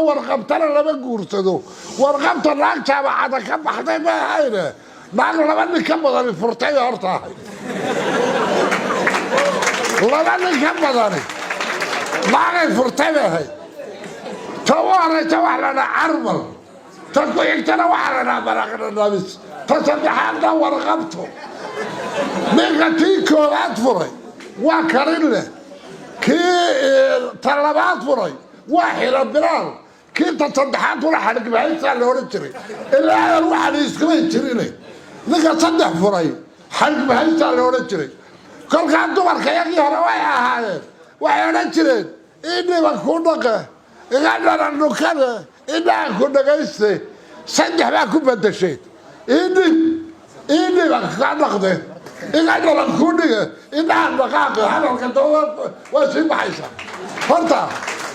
Warqabtana lama guursado. Warqabta naag jaamacada ka baxday ma ahayne, naag laba nin ka badani furtay bay horta ahayd. Laba nin ka badani naagay furtay bay ahayd. Ta u horeysa waxaa la dhaha carmal, ta ku xigtana waxaa la dhaha maraqdhadhamis, ta saddexaadna warqabto. Ninka tii koowaad furay waa karin leh, kii ta labaad furay waa xilo bilaal, kii ta saddexaad furay xadhigbaxaysaa la odhan jiray. Ilaa adan waxaan iskumay jirine, ninka saddex furay xadhigbaxaysaa la odhan jiray. Kolkaa dumarka yagii hore way ahaayeen, waxay odhan jireen: "Idhiba ku dhaqe, iga dhana dhukade, indhaha ku dhagayste." Saddex baa ku bedesheen: idhib, idhiba ka dhaqde, iga dhalan ku dhige, indhaha dhaqaaqe. Hadalka daba waa sii baxaysaa. Horta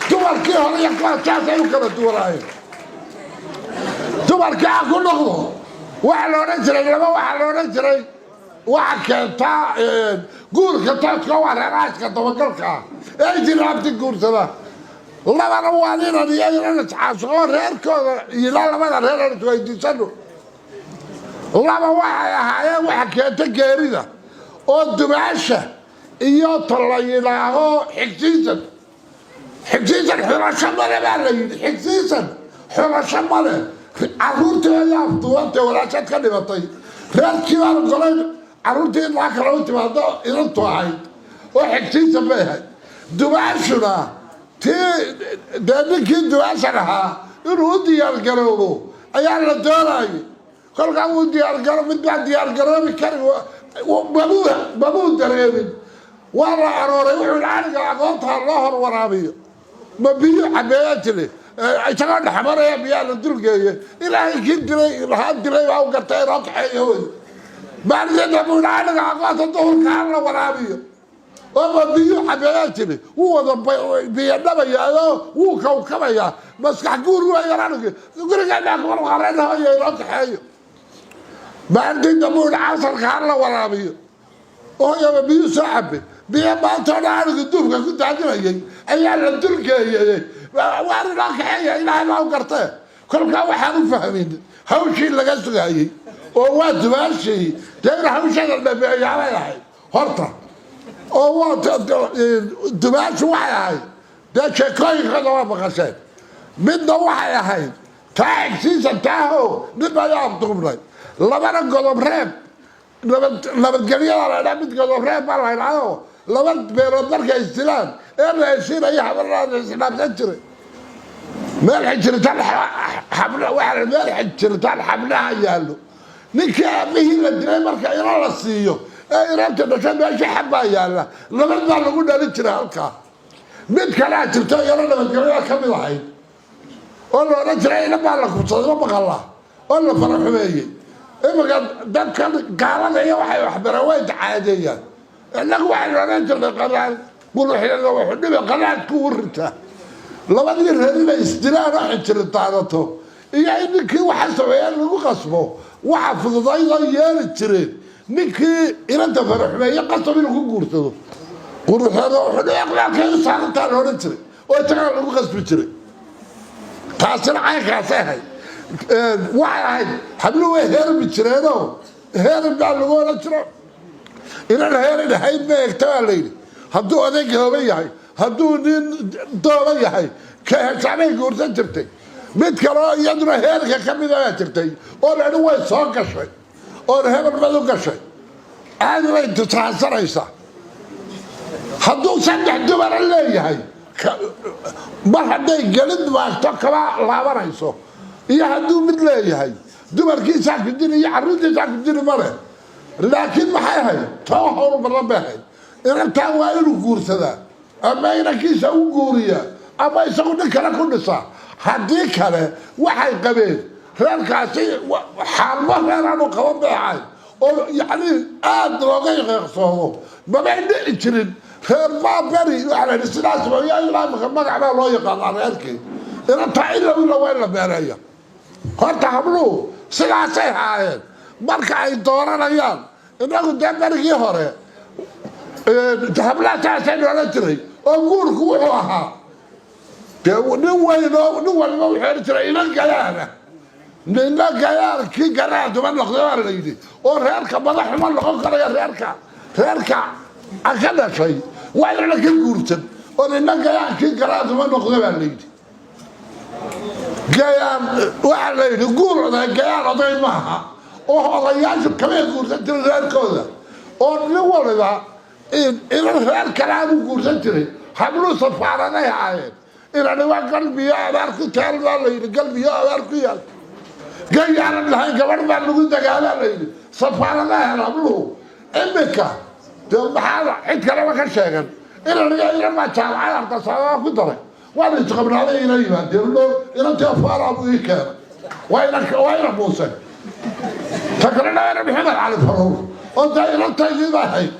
dumarkii hore iyo kuwaa saasay u kala duwanaayeen. Dumarkii ha ku noqdo, waxaa la odhan jiray laba, waxaa la odhan jiray waxa keentaa guurka tooska waa reeraaska dabagalka ah ee jiraabti guursada. Labana waa inan iyo inan iscaasoo reerkooda ilaa labada reer aan isweydiisano. Laba waxay ahaayeen waxa keenta geerida oo dumaasha iyo ta la yidhaaho xigsiisan. Xigsiisan xulasho male baa la yidhi. Xigsiisan xulasho male. Caruurtii ayaa afduubantay, walaashaad ka dhimatay, reerkii baan ogolayn caruurtii inaa kale u timaado inantu ahayd oo xigsiisan bay ahayd. Dumaashuna tii dee ninkii dumaashan ahaa inuu u diyaargaroobo ayaa la doonayay. Kolkaa wuu diyaargaro, mid baa diyaargaroobi kari, mabuu dareemin. Waa la arooray. Wuxuu yidhi: "Aniga aqoontaa loo hor waraabiyo." Ma biyo cabeeyaa jire? Isagoo dhexmaraya biyaa la dulgeeye. Ilaahay kii dilay lahaa dilay baa u gartay inoo kaxeeyo. Wey maalinta buu yidhi: "Aniga aqoonta duhurka ha la waraabiyo." Oo ma biyo cabeeyaa jire? Wuu wada biyo dhabayaayo, wuu kawkabayaa. Maskax guur weeyaan. Anigi gurigeena kumarqareenhayo, inoo kaxeeyo. Maalintii dambe uu yidhi: "Casarka ha la waraabiyo." Ooyaba biyo soo cabe? Biyo maanta o dhan anigu duufka ku daadinayay ayaa la dulgeeyay. Waan inoo kaxeeya, Ilaahay baa u gartee. Kolkaa waxaan u fahmin hawshii laga sugayey oo waa dumaashii dee in hawsheeda dhameeyaabay ahayd horta. Oo waa dumaashu waxay ahayd dee sheekooyinkooda waa maqasheen. Midna waxay ahayd taa xigsiisa taaho mid ayaa afduubnay. Labana godob reeb nabad nabadgelyada la dhaa. Mid godob reeb baa la idhahdo. Laba beelood markay isdilaan ee la heshiinaya, habarnaa isdhaafsan jiray. Meel xijiritaan xabna waxaa meel xijiritaan xabnaha yaallo. Ninkii aabihii la dilay marka ilo la siiyo ee inanta dhasho, meesha xabbaa yaalla, nabad baa lagu dhalin jiray halkaa. Mid kalea jirto, iyalo nabadgelyada ka mid ahayd oo la odhan jiray ina baa la kubsaday, ma maqalaa, oo la faraxumeeyey. Iminka dadkan gaalada iyo waxay waxbareen way dacaadeeyaan. Innagu waxaynu odhan jirnay qanaad quluxyada wuxuu dhibi qanaadku u ritaa. Labadii reer inay isdilaan oo xinjiri daadato iyo in ninkii waxa sameeya lagu qasbo, waxa fududaydoo yeeli jireen ninkii inanta faraxumeeye qasab inuu ku guursado. Quruxeeda wuxuu dhibi aqlaalkay u saarantaa la odhan jiray oo isagana lagu qasbi jiray. Taasina caynkaasay ahayd. Waxay ahayd habluhu way heermi jireenoo heerin baa lagu odhan jiro. Inan heerin ahayd ma egta baa la yidhi. Hadduu oday gooban yahay, hadduu nin dooban yahay, ka heshaabay guursan jirtay. Mid kaleo iyaduna heerka ka mida baa jirtay oo la way soo gashay oon hebel bad u gashay, aad bay intisaansanaysaa. Hadduu saddex dumara leeyahay, mar hadday gelid maagto kama laabanayso. Iyo hadduu mid leeyahay, dumarkiisaa ku dili iyo carruurtiisaa ku dili male. Laakiin maxay ahayd? Too howl badan bay ahayd. Inantaa waa inuu guursadaa ama inankiisa u guuriyaa ama isagu nin kale ku dhisaa. Haddii kale waxay qabeen reerkaasi xaalmo reeraanu qaban bay ahayd oo yacni aada looga qeeqsoomo. Mamay dhici jirin. Reer baa beri waxaa la yidhi sidaas iyo ilaa imika magac baa loo yaqaanaa reerkii. Inantaa ilow ila waa in la meereeya. Horta habluhu sidaasay haayeen marka ay dooranayaan. Innagu dee berigii hore hablaha saasaynu odhan jiray oo guurku wuxuu ahaa Dee nin weyn oo nin waliba wuxuu odhan jiray inan gayaana, nina gayaankii garaaduma noqday baa la yidhi, oo reerka madaxuma noqon karaya. Reerka aan ka dhashay waa inana ka guursan oo nina gayaankii garaaduma noqda baa la yidhi. Gayaan waxaa la yidhi guur oday, gayaan oday maaha, oo odayaashu kamay guursan jirin reerkooda, oo nin waliba inan reer kale aanu guursan jiray. Habluu safaaraday ahaayeen. Inani waa galbiyo abaar ku taal baa la yidhi, galbiyo abaar ku yaal, gayaanan lahayn gabadh baa lagu dagaalaa la yidhi. Safaaradahan habluhu imika dee maxaa cid kaleba ka sheegan? Inaniga inan baa jaamacad ardasaabaa ku daray, waana isqabnaaday, ina yimaadeen, inantii afaaraa buu ii keenay. Waa ina Muuse ta kalena ina Maxamed Cali Faruur, oo dee inantaydii baa ahayd.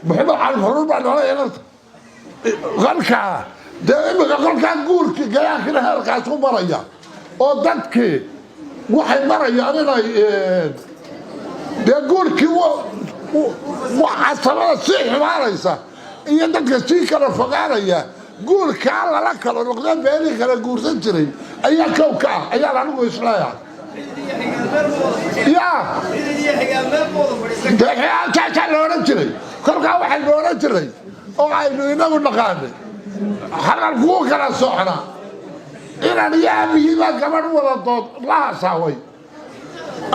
Maxamed Cali Faruur baa dhalay inanta. Kolkaa dee imika kolkaa guurkii gayaankina heerkaasu maraya, oo dadkii waxay marayaan inay dee guurkii casabada sii xumaanaysa iyo dadka sii kala fogaanaya. Guurkaa lala kala noqda, beelii kala guursan jiray ayaa kow ka ah, ayaan anigu isleeyahay. Ya saasaa la odhan jiray. Kolkaa waxaynu odhan jiray oo aynu inagu dhaqaanay hadalkuu kala socnaa, inan iyo aabihii baa gabadh wada dood la hasaaway.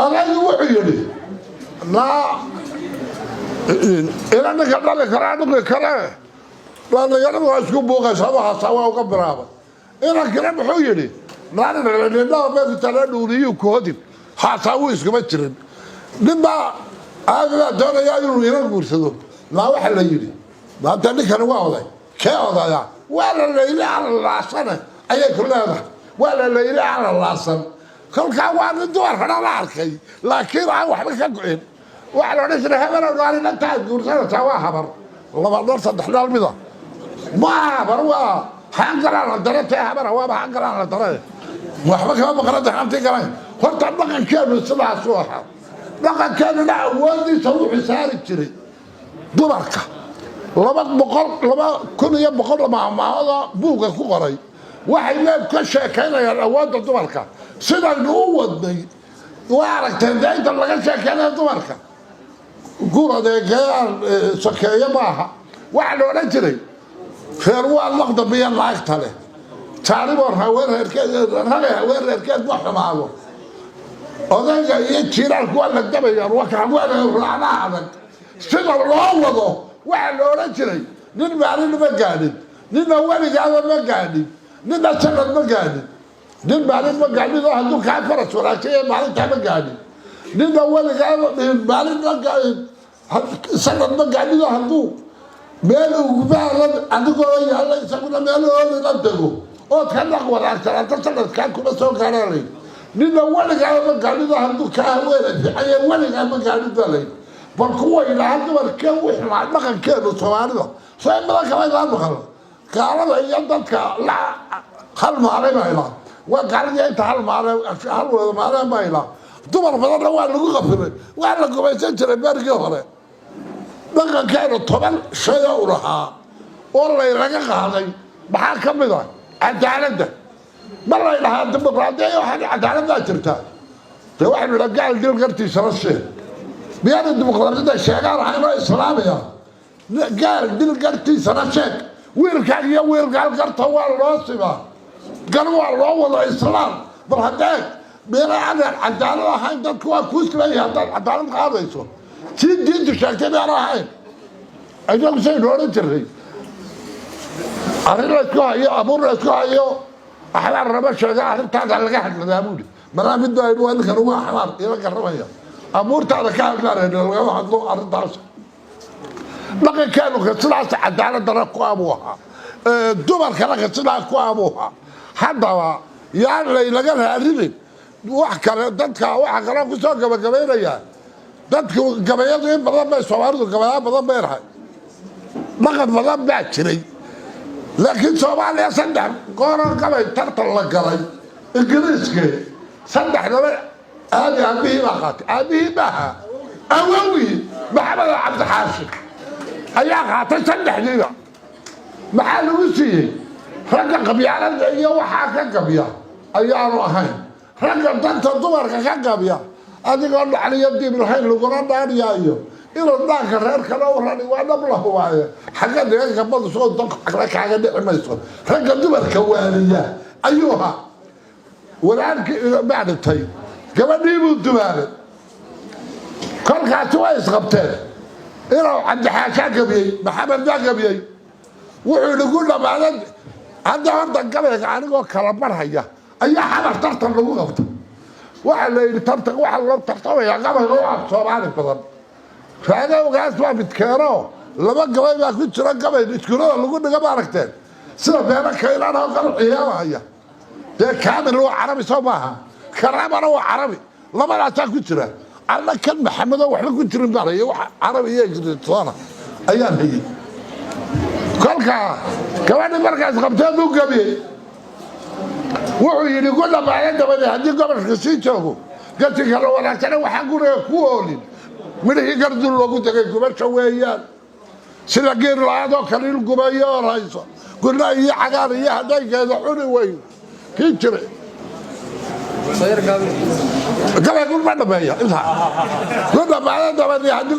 Odaygu wuxuu yidhi, naa ina ninka dhali karaa dhigi kare, dhalinyaradu waa isku buuqaysa ama hasaawa uga bilaabay. Inankina muxuu yidhi, naaninala dhuuliyuu kuhodin, haasaawu iskuma jirin. Nin baa aabi baa doonaya inuu ina guursado. Naa waxa la yidhi, maanta ninkani waa oday, kee odaya? Waa la layli aan la laasane ayay ku leedahay, waa la layli aan la laasan. Kolkaa waa nin dumarkana la arkay, laakiin aan waxba ka go-in. Waxaa la odhan jiray, habelow maalinta aad guursanaysaa waa habar laba dhar saddex dhal mida ma habar, waa haangalaan la dare tee habara, waaba haangalaan la dare, waxba kama maqnada haantii galan. Horta dhaqankeenu sidaasuu ahaa. Dhaqankeenuna awoodiisa wuxuu saari jiray dumarka. 200, 2100 maahmaahada buugga ku qoray waxay leeb ka sheekaynayaan awoodda dumarka sidaynu u wadnay. Waa aragteen dee inta laga sheekaynaya dumarka. Guur adeegayaan sokeeye maaha. Waxaa la odhan jiray, reer waa laqdamiya naagta leh taariboor, haween reerkeed ragay, haween reerkeed ma xumaado. Odayga iyo jiiraalku waa la dabayaan, waa ka haweenay raacnaha adag sida loo wado. Waxaa la odhan jiray, nin maalin ma gaadhin, ninna weligaaba ma gaadhin, ninna sanad ma gaadhin. Nin maalin ma gaadhin oo hadduu kaa faras wanaagsan maalintaa ma gaadhin. Ninna weligaaba maalin ma gaadhin, sanad ma gaadhin oo hadduu meel ugbaala adigoo yaalla isaguna meel oolila dego ood ka dhaq wanaagsan sanadkaa kuma soo gaaraalay. Ninna weligaaba ma gaadhin oo hadduu kaa haweena fiicanya weligaa ma gaadhin baa layidhi. Bal kuwa yidhaaha dumarkee u xumaa dhaqankeenu Soomaalida, soo in badan kama ilaa maqal. Gaalada iyo dadka la hal maalay baa ilaa waa gaaladii inta hal maalay, hal wada maaleen baa ilaa. Dumar badanna waa lagu qafilay, waa la gumaysan jiray berigii hore. Dhaqankeenu 10 shay oo u lahaa oo laynaga qaaday maxaa ka mid ah? Cadaaladda ma laydhahaa dimuqraadiya, waxaan cadaalad baa jirta. Dee waxaynu idhaha, gaal dil gartiisala sheeg. Miyaanu dimuqraadiyadda sheegaan ahayn oo islaamiya? Gaal dil gartiisana sheeg. Wiilkaan iyo wiilkaan garta waa loo simaa, gar waa loo wado islaam. Bal haddee meela aanan cadaalad ahayn, dadku waa kuu siman yahay haddaad cadaalad qaadayso. Sii diintu sheegtay miyaanu ahayn? Inagu saynu odhan jirnay, arrin laysku hayo, abuur laysku hayo, axbaar lama sheego, arrintaada laga hadladaa buuri. Maraa mid baa yidhi, waa ninkan ugu axbaar ila garamaya, abuurtaada ka hadlaan, lagama hadlo arrintaas. Dhaqankeenu ka sidaas cadaaladana ku abuu ahaa, dumarkana ka sidaa ku abuu ahaa. Haddaba yaan laylaga raaribin wax kale. Dadka waxaa kaloo kusoo gabagabaynayaa, dadku gabayadu in badan bay, Soomaalidu gabayaa badan bay lahay, dhaqan badan baa jiray. Laakiin Soomaaliya saddex gooro gabay tartan la galay Ingiriiskii, saddexdaba aadi aabihii baa qaatay. Aabihii maaha, awowii Maxamed Cabdixaashi ayaa qaatay saddexdiiba. Maxaa lagu siiyey? Ragga qabyaalada iyo waxaa ka gabya ayaanu ahayn. Ragga danta dumarka ka gabya, adigoo dhacliyo diib lahayn lagula dhaariyaayo inuu dhaanka reer kale u rari, waa dhab la hubaaye. Xagga deegaanka badu soo danka kaaga dhici mayso. Ragga dumarka waaliya ayuu ahaa. Walaalkii baa dhintay, gabadhii buu dumaalay. Kolkaasi way isqabteen. Inuu Cabdixaashaa gabiyey, Maxamed baa gabiyey, wuxuu yidhi ku dhamaaday. Hadda horta gabayga anigoo kala barhaya ayaa Xamar tartan lagu qabtay. Waxaa la yidhi tartan waxaa loo tartamayaa gabayga u af Soomaali badan. Raagowgaas baa midkeeno laba gabay baa ku jira. Gabay iskuulada lagu dhiga ma aragteen? Sida beero kaylaan oo kale ciyaamahaya. Dee Kaamil waa Carabi, soo maaha? Karaamana waa Carabi. Labadaasaa ku jira. Alla, kan Maxamedo waxba ku jirin baan hayay. Wax Carabi iyo Ingiriisoona ayaan hayay. Kolkaa gabadhii markaas qabteen buu gabiyey. Wuxuu yidhi: ku dhamaada dabadeed haddii gobolka sii joogo, gasinka la wanaagsana waxaan guriga ku oolin, midhihii gardul loogu tegay gubasha weeyaan. Sida geer la-aadoo kale il gubayo hayso, gurna iyo cagaar iyo hadaygeeda cuni weyn kii jiray. Gabay ma dhameeya intaa ku dhamaada dabadeed haddii.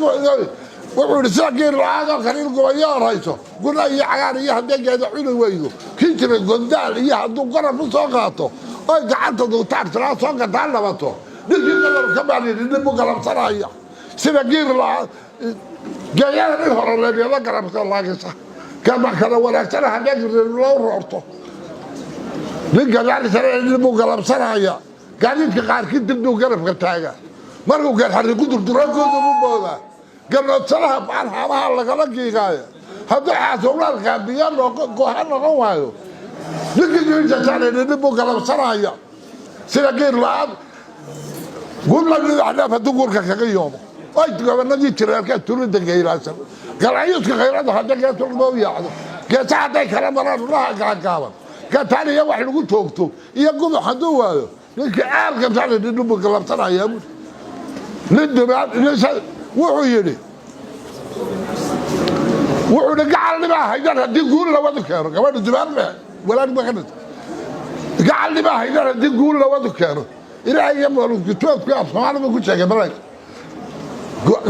Wuxuu yidhi: sida geer la-aadoo kale il gubayo hayso, gurna iyo cagaar iyo hadaygeeda cuni weydo, kii jiray gondaal iyo hadduu goraf u soo qaato oy gacanta duutaar tiraa soo gataan dhabato, ninkii gobolka baan yidhi nin buu galabsanaya. Sida giir la geeyada nin hore leebyada garabka laagisa kama kala wanaagsana habeenka loo roorto, nin gadaalisana nin buu galabsanaya. Gaadiidka qaarkii dibduu garabka taaga, markuu gaadxarri ku durduragooda bu boodaa. Garnoodsanaha baan haamaha lagala giigaayo, hadduu xaasowlaalka biyo goha noqon waayo, ninkii jiijasaana nin buu galabsanaya. Sida geer la-aan gudladhaaf hadduu guurka kaga yoomo, ay gobanadii jireelkaa tulida geylaasan galaayuska khayrada hadda geesulmoo yaacdo, geesa hadday kala maraan rulaha gaagaaban, gataan iyo wax lagu toogto iyo gudux hadduu waayo, ninkii aalka sala nin buu galabsanayaa. Nin dumaan wuxuu yidhi, wuxuu yidhi: gacalnimaa haydan haddii guul lawada keeno. Gabadha dumaan ma walaag ma ka dhintay. Gacalnimaa haydan haddii guul lawada keeno. Ilaahay iyo kitaabku af Soomaali buu ku sheegay malayk.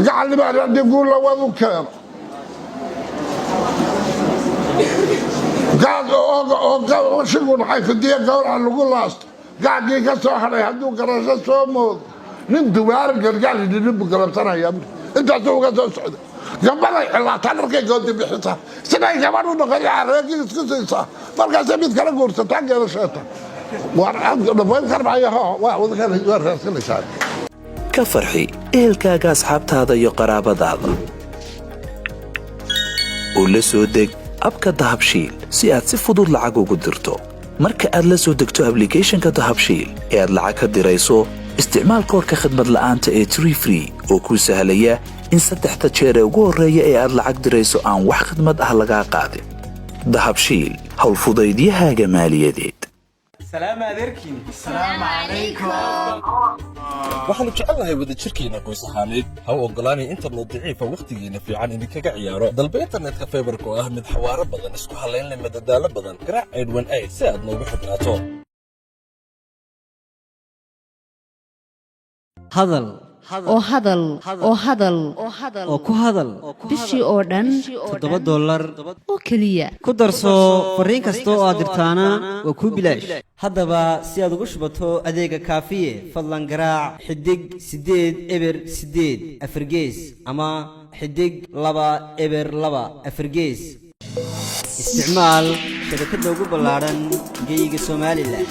Gacalnimaa haddii guul lawadu keeno, shigu dhacay fidiya gawraca lagu laasto, gacgii ka soo hadhay hadduu garasho soo moodo, nin dumaar gargaar nin buu galabsanayaa. Intaasuu uga soo socda. Gambaday xilaataa, dharkay goodi bixisaa, siday gabadh u dhaqan reerkii isku siisaa, markaasay mid kala guursataa, geedasheeta. Waan karmaya, waa raadsanaysaa. Ka farxi ehelkaaga, asxaabtaada iyo qaraabadaada oo la soo deg abka Dahabshiil si aad si fudud lacag ugu dirto. Marka aad la soo degto ablicathonka Dahabshiil ee aad lacag ka dirayso, isticmaal koodhka khadmad la'aanta ee tree free oo kuu sahlaya in saddexda jeer ee ugu horreeya ee aad lacag dirayso aan wax khadmad ah lagaa qaadin. Dahabshiil, howlfudaydiyahaaga maaliyadeed. Salaam adeerkiin. Waxaannu jecelnahay wadajirkeenna qoys ahaaneed. Ha u oggolaanay internet daciifa wakhtigiinna fiican idinkaga ciyaaro. Dalba internetka fiberka oo ah mid xawaaro badan, isku hallayn leh, madadaalo badan. Garaac 818 si aad noogu xidhnaato. Hadal oo hadal oo hadal oo ku hadal bishii oo dhan $7 oo keliya. Ku darso fariin kasta oo aad dirtaana waa kuu bilaash. Haddaba si aad ugu shubato adeega Kaafiye, fadlan garaac *808 #4 ama *202 #4. Isticmaal shabakadda ugu ballaadhan geyga Somalilan.